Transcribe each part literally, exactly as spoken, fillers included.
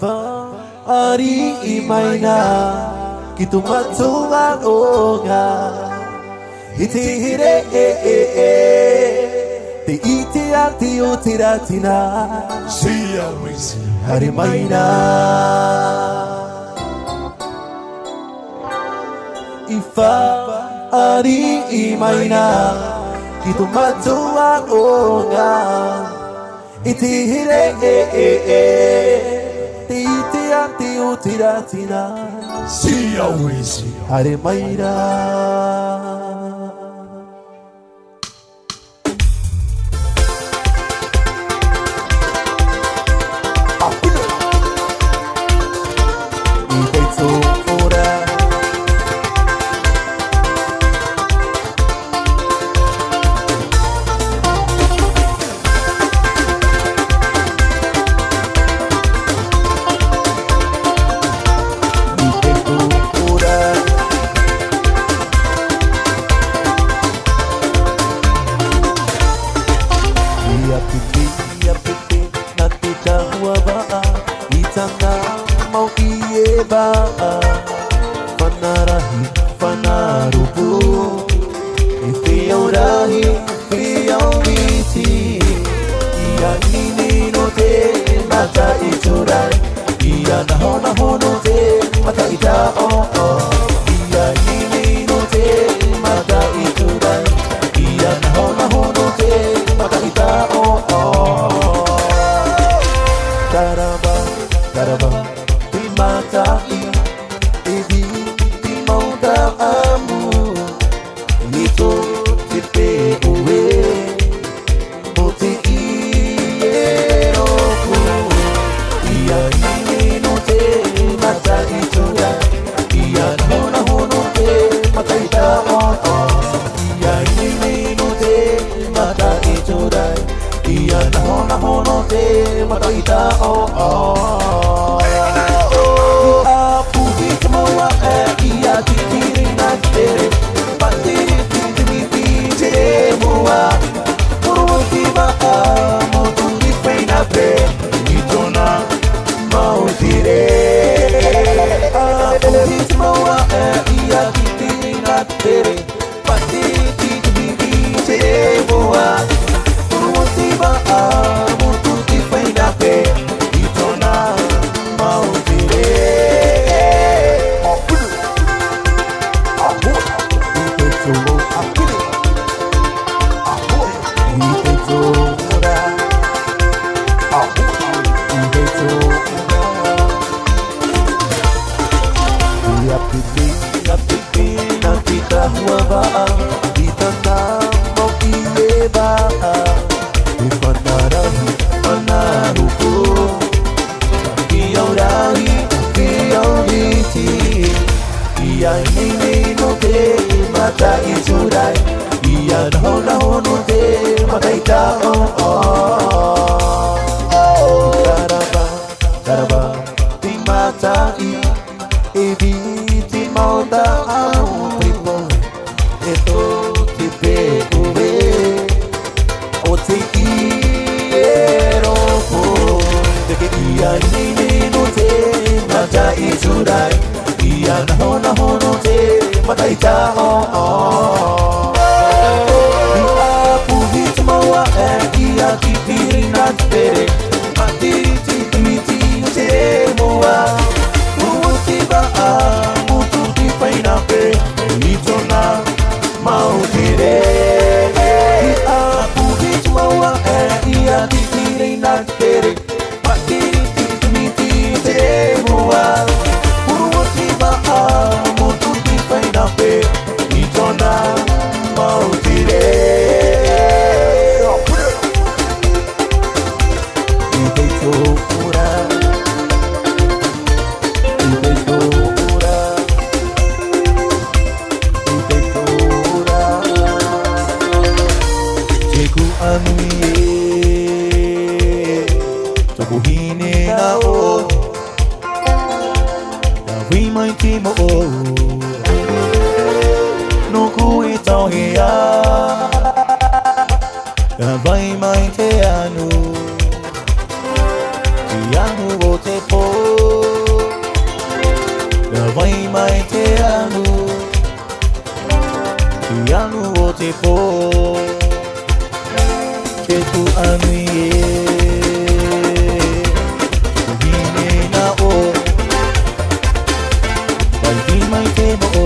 Fāriʻi mai na ki tō mātou aroha i te here e, e, e, te ʻite a te o te rātina. Sia wisi. Haere mai na. I fāriʻi mai na ki tō mātou aroha i te here e, e, e, te ʻite a te o te rātina. Sia wisi. Haere mai ra. I te tō ora. I te tō ora. Ia piti, ia piti, nā te tahua vaʻa, i tāna mau ʻie vaʻa. Fana rahi, fana rōpū, e te ao rahi, te ao miti. Ia nini nō te mataʻi tūrai, ia nahonaho nō te mataʻi taʻoʻo. Ia nini nō te mataʻi tūrai, ia nahonaho nō te mataʻi taʻoʻo. Tarava, tarava, te mataʻi, e viti mau tāʻamu, i tō te peʻoe, mō te ʻie rōpū. Ia nini nō te mataʻi tūrai, ia nahonaho nō te mataʻi taʻoʻo. Ia nini nō te mataʻi tūrai, ia nahonaho nō te mataʻi taʻoʻo. Ia puhi te mau aʻe, ia titiri nā te tere, pātiri titiri i te moa. Poro o te vaʻa, motu i Fainape, i tōna mau tere. Ia puhi te mau aʻe, ia titiri nā te tere, pātiri titiri i te moa. Poro o te vaʻa, motu i Fainape, i tōna mau tere. I te tō ora. I te tō ora. I te tō ora. Ia piti, ia piti, nā te tahua vaʻa, i tāna mau ʻie vaʻa. E fana rahi, fana rōpū, te ao rahi, te ao miti. Ia nini nō te mataʻi tūrai, ia nahonaho nō te mataʻi taʻoʻo. Tarava, tarava, te mataʻi, e viti mau tāʻamu, e tō te peʻoe, o te ʻie rōpū. Ia nini nō te mataʻi tūrai, ia nahonaho nō te mataʻi taʻoʻo. Ia puhi te mau aʻe, ia titiri nā te tere, pātiri titiri i te moa. Poro o te vaʻa, motu i Fainape, i tōna mau tere. Ia puhi te mau aʻe, ia titiri nā te tere, pātiri titiri i te moa. Poro o te vaʻa, motu i Fainape, i tōna mau tere. I te tō ora. I te tō ora. I te tō ora. Te kuʻa nui e, tō kuhine na ʻo. Ka hui mai te moʻo, nō koe tauhea. Ka vai mai te anu, te anu o te pō. Te pō, te tuʻa nui ē, te hine nā ʻō, vai mai te moʻo,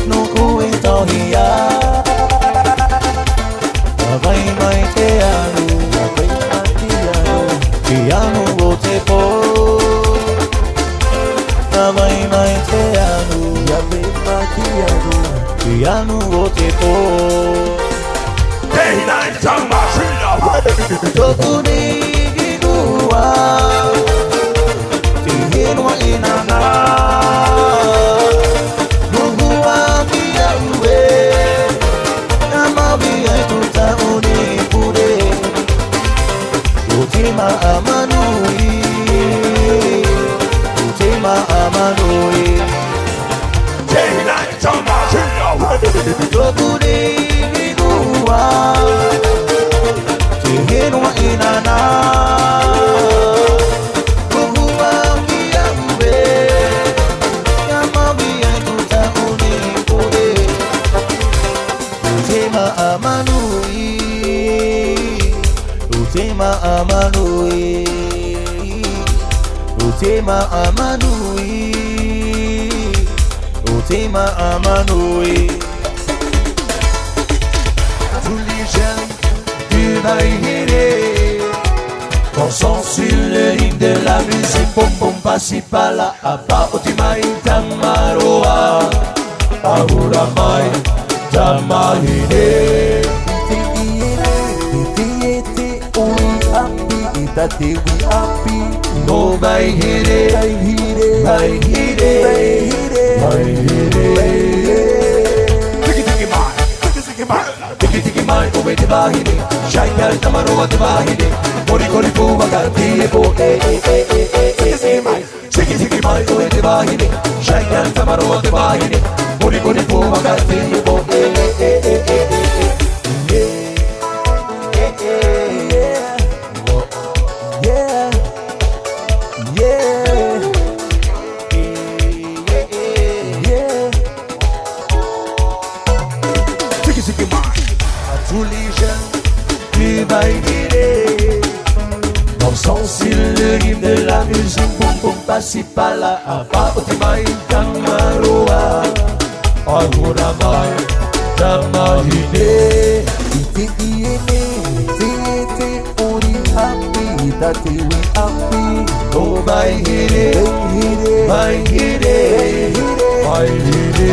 nō koe tauhia, ʻa vai mai te anu, ʻa vai mai te anu, te anu o te pō. Ka vai mai te anu, ia vai mai te anu, te anu o te pō. Tēnā e tama hia. Tōku nei i mua, te hēnua i nana. Noa atu i au ē, ka maui ai tō tāʻu nei pure. ʻO te māʻa manui, ʻo te māʻa manui. Tēnā e tama hia. Tōku nei i mua, te hēnua i nana. Noa atu i au ē, ka maui ai tō tāʻu nei pure. ʻO te māʻa manui, ʻo te māʻa manui, ʻo te māʻa manui, ʻo te māʻa manui. Tous les jeunes du Vaihele, dansons sur le rythme de la musique, pom pom pasi pala. ʻApa oti mai Tamaroa, ʻahura mai Tamahine. Te ʻiʻe, te ʻiʻe, te ʻoi ʻāpī, i tā te ui ʻāpī. Nō Vaihele, Vaihele, Vaihele, Vaihele. Tiki tiki mai, tiki tiki mai. Tiki tiki mai, ʻo vai te vahine, shine, Tamaroa te vahine. Korikori pū, maka, tīapo, e, e, e, e, e, e, e, mai. Tiki tiki mai, ʻo vai te vahine, shine, Tamaroa te vahine. Korikori pū, maka, tīapo, e, e, e, e, e, e, e. Yeah. E, e, e, e. Yeah. Yeah. Yeah. Tiki tiki mai. À tous les jeunes du Vaihele, dansons sur le rythme de la musique, pom pom pasi pala, ʻapa oti mai Tamaroa, ʻahura mai Tamahine. I te ʻiʻe, te ʻiʻe, te ʻoi ʻāpī, i tā te ui ʻāpī. Nō Vaihele, Vaihele, Vaihele.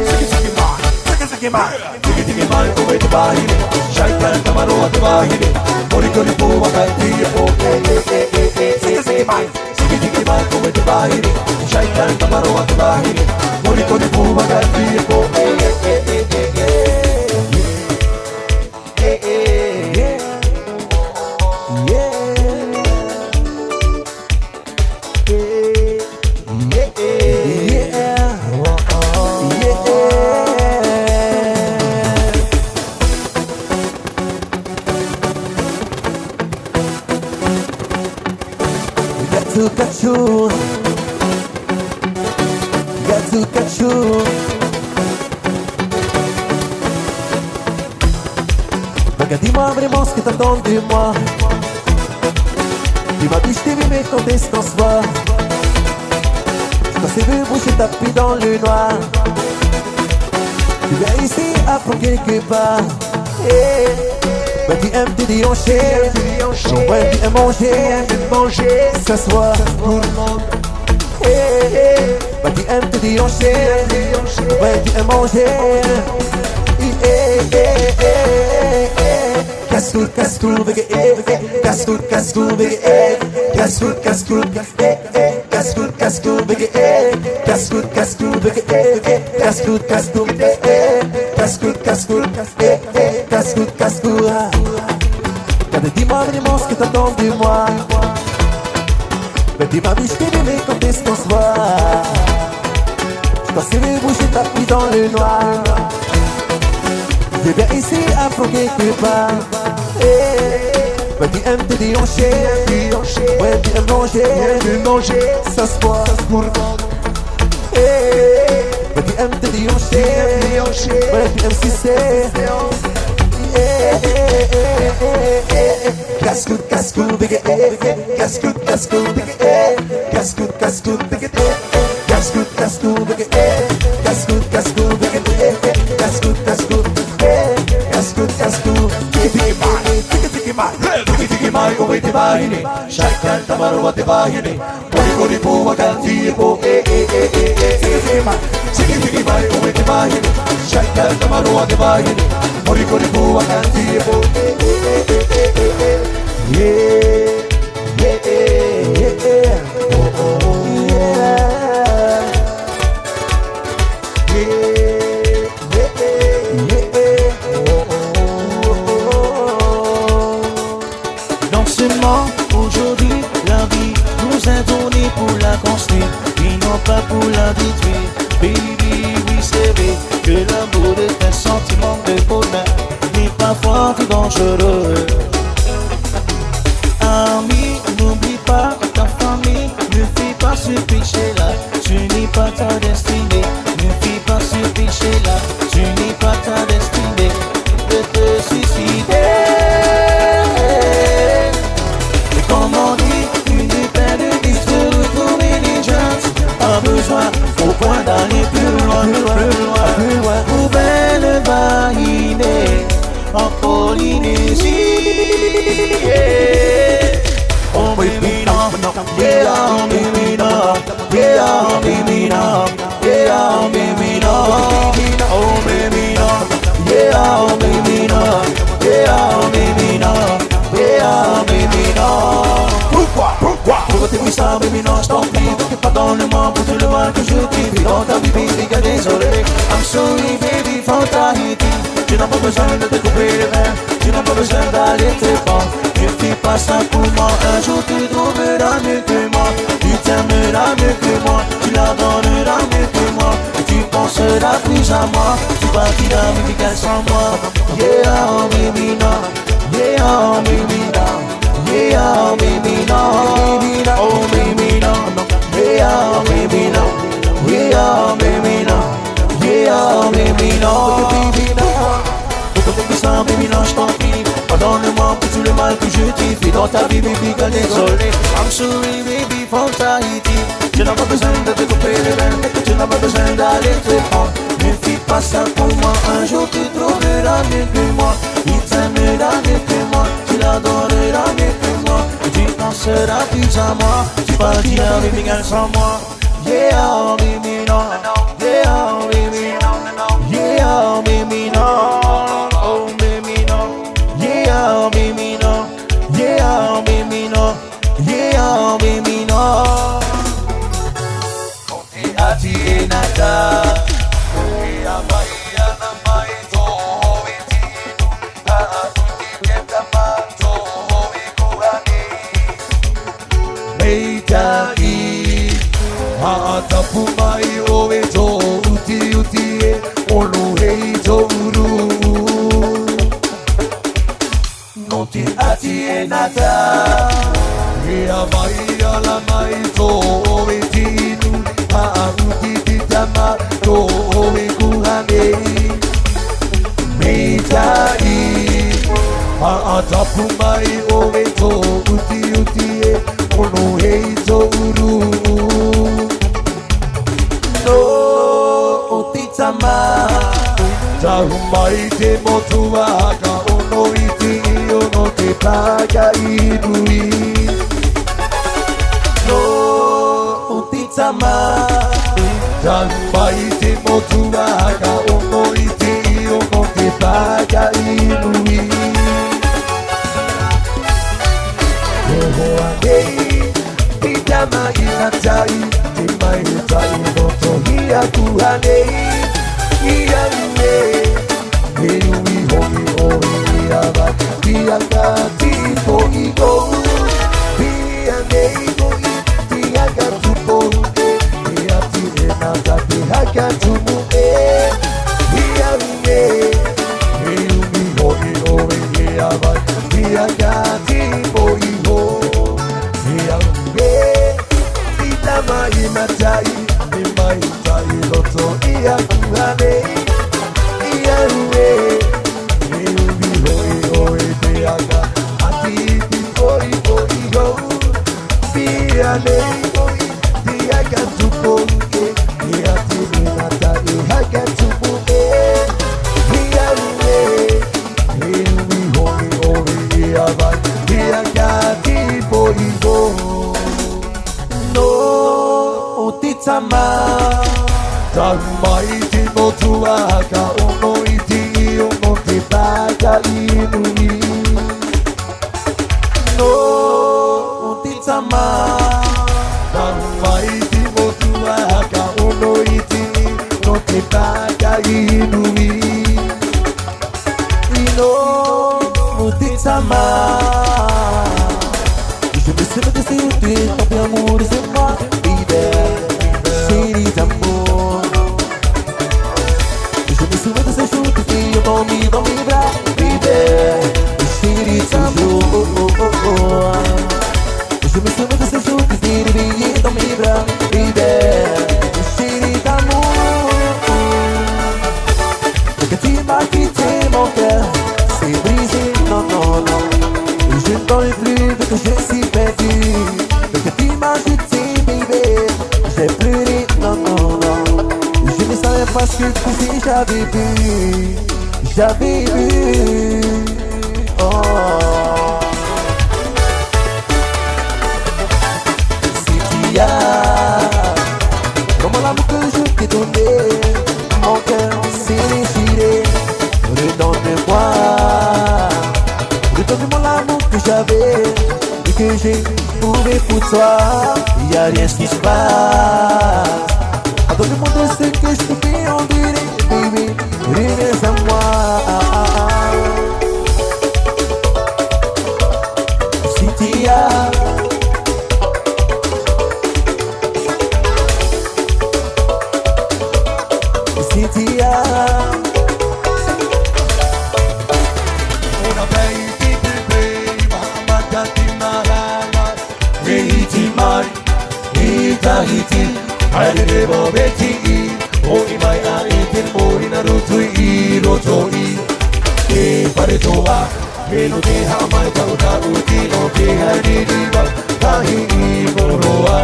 Tiki tiki mai, tiki tiki mai. Tiki tiki mai, ʻo vai te vahine, shine, Tamaroa te vahine. Korikori pū, maka, tīapo, e, e, e, e, e, e, e, mai. Tiki tiki mai, ʻo vai te vahine, shine, Tamaroa te vahine. Korikori pū, maka, tīapo, e, e, e, e, e, e. Yeah. Yeah. Yeah. Yeah. Yeah. Gatsu, gatsu. Gatsu, gatsu. Regarde-moi vraiment ce que t'attends de moi. Tu m'as dit je t'ai vu, mais quand est-ce qu'on se voit ? Je t'ai vu bouger tapis dans le noir. Tu viens ici à prendre quelque part. Hey. Bah, tu aimes te déhancher. Ouais, tu aimes manger. Ce soir. Hey, hey. Bah, tu aimes te déhancher. Ouais, tu aimes manger. Hey, hey, hey, hey, hey. Casse-croûte, casse-croûte, vega, eh, eh. Casse-croûte, casse-croûte, vega, eh. Casse-croûte, casse-croûte, eh, eh. Casse-croûte, casse-croûte, vega, eh. Casse-croûte, casse-croûte, vega, eh, eh. Casse-croûte, casse-croûte, eh, eh. Casse-croûte, casse-croûte, eh, eh. Casse-croûte, casse-croûte. Regarde, dis-moi vraiment ce que t'attends de moi. Bah, tu m'as vu, je t'ai vu, mais quand est-ce qu'on se voit ? Je t'ai vu bouger tapis dans le noir. Je viens ici à prendre quelque part. Hey. Bah, tu aimes te déhancher. Ouais, tu aimes manger. Ce soir. Hey. Bah, tu M T D Oshé, Oshé, M C C. Casse-croûte, casse-croûte, big, eh, eh. Casse-croûte, casse-croûte, big, eh. Casse-croûte, casse-croûte, big, eh, eh. Casse-croûte, casse-croûte, big, eh. Casse-croûte, casse-croûte, big, eh, eh. Casse-croûte, casse-croûte, eh. Casse-croûte, casse-croûte. Tiki, tiki, mai. Tiki, tiki, mai. Tiki, tiki, mai, ʻo vai te vahine. Shaka, tamaroa te vahine. Korikori pō, ʻua ka tīaʻi pō, e, e, e, e, e. Tiki, tiki, mai. Tiki, tiki, mai, ʻo vai te vahine. Shaka, tamaroa te vahine. Korikori pō, ʻua ka tīaʻi pō, e, e, e, e, e, e. Yeah, yeah, yeah, yeah. Oh, oh, oh, yeah. Yeah. Donc seulement aujourd'hui, la vie nous a donné pour la construire, et non pas pour la détruire. Baby, oui, c'est vrai que l'amour est un sentiment de bonheur, mais parfois très dangereux. Ami, n'oublie pas ta famille, ne fais pas ce péché-là. Tu n'es pas ta destinée, ne fais pas ce péché-là. Tu n'es pas ta destinée de te suicider. Et comme on dit, une peine de dix retourne les gentils. Pas besoin, au point d'aller plus loin, plus loin, plus loin. Pour belle vainée en Polynésie. Yeah. Oh, baby, non. Yeah, baby, non. Yeah, baby, non. Yeah, baby, non. Oh, baby, non. Yeah, baby, non. Yeah, baby, non. Yeah, baby, non. Pourquoi, pourquoi? Pourquoi t'es comme ça, baby, non, je t'en prie. T'es pas dans le monde pour tout le mal que je t'ai fait. Dans ta vie, baby, désolé. I'm sorry, baby, from Tahiti. Tu n'as pas besoin de te couper les mains. Tu n'as pas besoin d'aller te pendre. Ne fais pas ça pour moi. Un jour tu trouveras mieux que moi. Tu t'aimeras mieux que moi. Tu la donneras mieux que moi. Et tu penseras plus à moi. Tu partiras, baby girl, sans moi. Yeah, baby, non. Yeah, baby, non. Yeah, baby, non. Oh, baby, non. Yeah, baby, non. Yeah, baby, non. Yeah, baby, non. Pourquoi t'es comme ça, baby, non, je t'en prie. Pardonne-moi pour tout le mal que je t'ai fait dans ta vie, baby girl, désolé. I'm sorry, baby, from Tahiti. Tu n'as pas besoin de te couper les veines, tu n'as pas besoin d'aller te prendre. Ne fais pas ça pour moi, un jour tu trouveras mieux que moi. Il t'aimera mieux que moi, tu l'adoreras mieux que moi. Tu penseras plus à moi, tu partiras, baby girl, sans moi. Yeah, baby, non. Yeah, baby, non. Yeah, baby, non. Oh, baby, non. Yeah, baby, non. Yeah, baby, non. Yeah, baby, non. Te ati e nata. E a mai ana mai tō e tino. Haʻaputi te tama tō e kuhane. Maitaʻi, haʻatapu mai ʻoe tō utiuti e ono hei tō uru. Nō te ati e nata. E a mai ana mai tō ʻoe tino, haʻaputi te tama tō ʻoe kuhane. Maitaʻi, haʻatapu mai ʻoe tō utiuti e ono hei tō uru. Nō te tama. Tahu mai te motu a ka ono i te io nō te pākaʻi nui. Nō te tama. Tahu mai te motu a ka ono i te io nō te pākaʻi nui. Noho anei te tama i ngā taʻi, te maitaʻi roto i aku hanei, i au e, e ui hoʻi ʻoe i ava, i a ka tipoʻi kou, i a nei hoʻi, i a ka tupou, e ati e nā ka te haka tumu e, i au e, e umi hoʻi ʻoe i a ava, i a ka tipoʻi kou, i au e. I tama i mataʻi, i maitaʻi roto i aku Tau mai te motu a ka ono i te io nō te pākaʻi nui. Nō te tama. Tau mai te motu a ka ono i te io nō te pākaʻi nui. Ino, te tama. Je me suis mis dessus, tu es tombé amoureux de moi, baby. Chérie d'amour. Je me souviens de ces jours, tu t'es endormi dans mes bras, baby. Chérie toujours. Oh, oh, oh, oh. Je me souviens de ce jour, tu t'es réveillée dans mes bras, baby. Chérie d'amour. Quand tu m'as quitté, mon cœur s'est brisé, non, non, non. Je ne dors plus, vu que je suis perdu. Quand tu m'as quitté, baby, j'ai pleuré, non, non, non. Je ne savais pas ce que tu faisais, j'avais bu, j'avais bu. Oh. Cynthia, prends-moi l'amour que je t'ai donné. Mon cœur s'est déchiré. Redonne-moi, redonne-moi l'amour que j'avais et que j'ai trouvé pour toi. Y a rien qui se passe. Pardonne-moi de ce que je t'ai fait endurer, baby. Reviens à moi. Cynthia. Cynthia. Ora vei te pepe, i Mahamatati, Marama, e iti mai. I Tahiti, haere reva veti i, hoʻi mai a e te mōrina roto i roto i. E fare toa, e nō te haʻamaitaʻu taʻu tino te haere reva, tahi i moroa,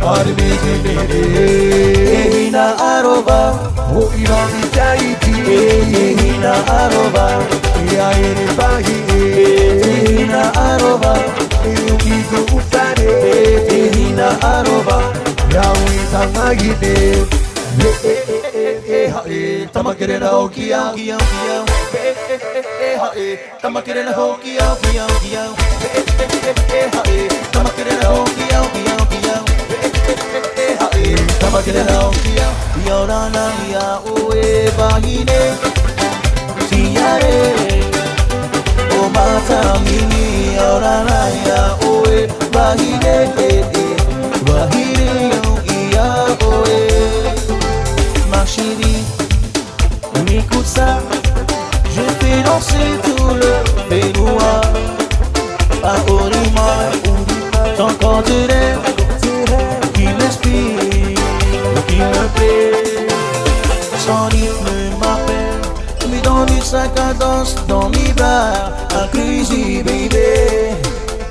haere me te mere. E hina arova, hoʻi mai i Tahiti, e, e hina arova, e haere pahi, e, e hina arova, e uki tōʻu fare, e hina arova, e au i tangahine. E, e, e, e, e, haʻe, tamakerera hoki au, ki au, ki au. E, e, e, e, e, haʻe, tamakerera hoki au, ki au, ki au. E, e, e, e, e, haʻe, tamakerera hoki au, ki au, ki au. E, e, e, e, e, haʻe, tamakerera hoki au. ʻIa ora na ia ʻoe vahine. Tiare, o Matamini, ʻia ora na ia ʻoe vahine, e, e, vahine au ia ʻoe. Ma chérie, écoute ça, je fais danser tout le fenua. Aorima, ton corps de rêve qui m'inspire, qui me plaît. Son rythme m'appelle, me donne sa cadence dans mes bras. Un crazy baby,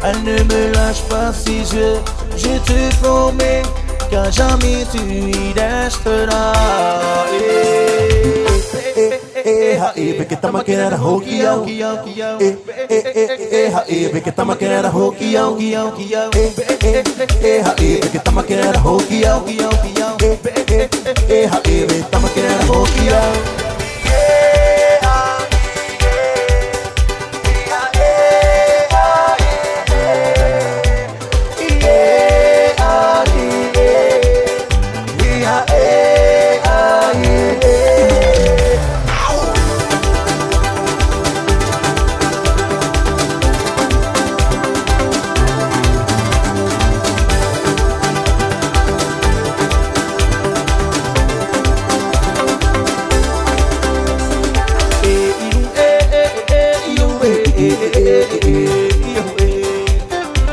elle ne me lâche pas ses yeux. Je te promets qu'à jamais tu y resteras. Eh, eh, eh, eh, haʻi, veke tamakerera hoki au. Eh, eh, eh, eh, haʻi, veke tamakerera hoki au. Eh, eh, eh, eh, haʻi, veke tamakerera hoki au. Eh, eh, eh, eh, haʻi, veke tamakerera hoki au.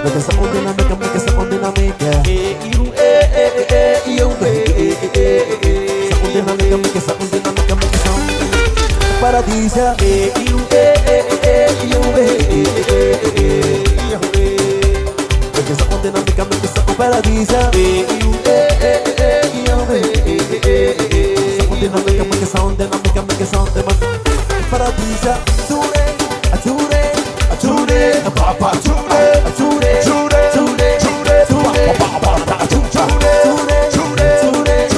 Veke saʻo dinamika, veke saʻo dinamika. E iru, e, e, e, e, i au, e, e, e, e, e, e. Saʻo dinamika, veke saʻo dinamika, veke saʻo. Paradisa. E iru, e, e, e, e, i au, e, e, e, e, e, e, i au, e. Veke saʻo dinamika, veke saʻo paradisa. E iru, e, e, e, e, i au, e, e, e, e, e, e, e. Saʻo dinamika, veke saʻo dinamika, veke saʻo dinamika. Paradisa. Ture, a ture, a ture, a papa ture, a ture, ture, ture, ture, papa, papa, a ture, ture, ture, ture,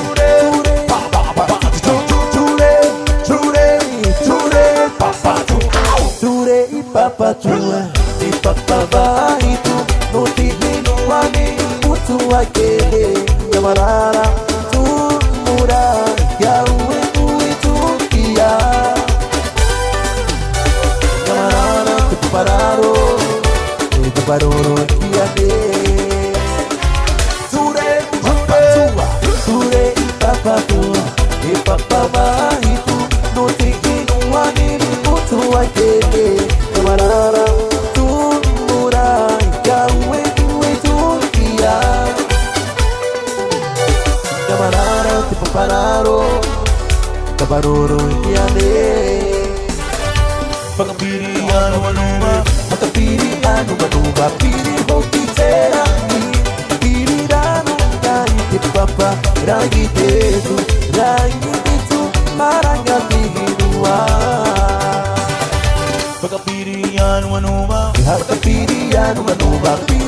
Tuakere, ia marara, tūmura, ia ueue tūkia. Ia marara, te pāpararu, te pāpararu, ia te. Ture, papa tua, ture, papa tua, e papa mahitu, no te inu ani ni mutu ai te ke. Ia marara, tūmura, ia ueue tūkia. Ia marara, te pāpararu, pāpararu, ia te. Whakapiri anuanua, whakapiri anuanua, piri hoki te rangi, piri rānō i te papa, rangi te tu, rangi te tu, maranga te hinua. Whakapiri anuanua, whakapiri anuanua, piri